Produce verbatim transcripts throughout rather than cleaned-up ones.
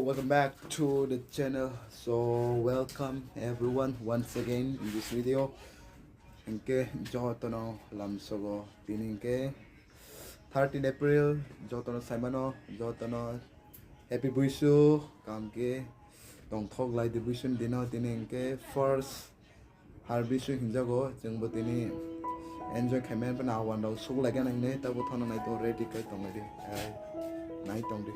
Welcome back to the channel. So welcome everyone once again in this video. Hingke jotono lamsogo tini hingke thirteen April, jotono saimano, jotono happy Buisu, kamke tongthok lai di Buisu ni dino tini hingke first Har Buisu hinjago, chwngbo tini enjoy khaimani phano awan rok suk laikha nang hinwi, tabo thana nai tongo, ready khai tongo di. Ai, nai tong di.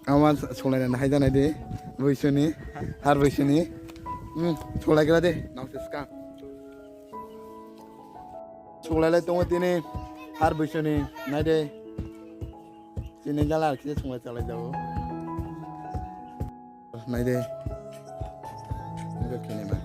Awan sulaina nahai janai di, Buisuni, Har Buisuni. Hmm, sulaigra di, nang se ska. Sulailai tongo tini, Har Buisuni, nai di. Chini jala ar kisa sulai chalai jago. Nai de. Nugui khe nai ba.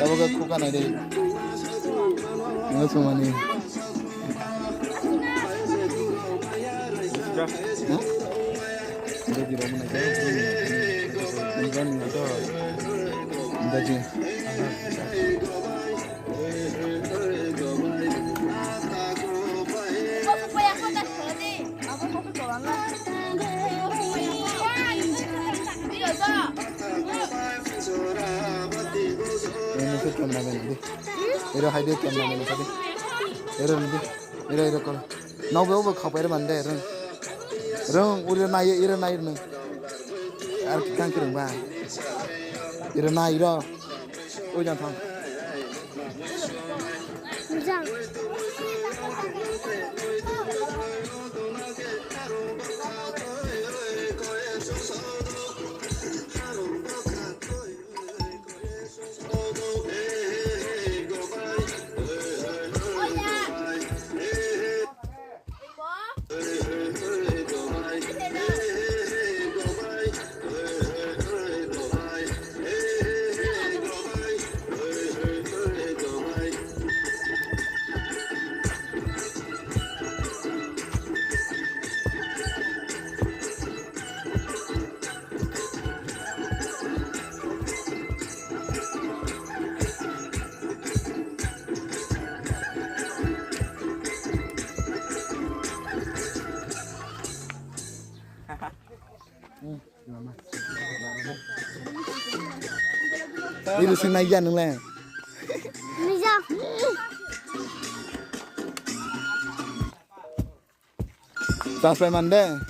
Abo khe khuka nai de. Nungwi sumani. Ha? Daji rok nai de. Daji. Ini tuh cameraman ini. Iro hai de cameraman ini tadi. Iro ini. Iro iro kol. Nau be obo khau pai mande rung. Rung uri nai iro nai rung. Ar ki kang kirung ba. Iro nai iro. Oi jang thang. Jang. Ini sing naik ya nung le. Nija. Chas pai mande.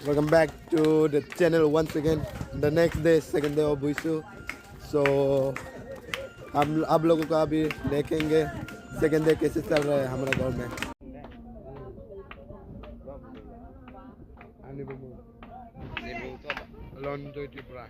Welcome back to the channel once again. The next day, second day of Buisu. तो हम आप लोगों का अभी देखेंगे second day कैसे चल रहा है हमारा गांव में। Lonjoy Tripura.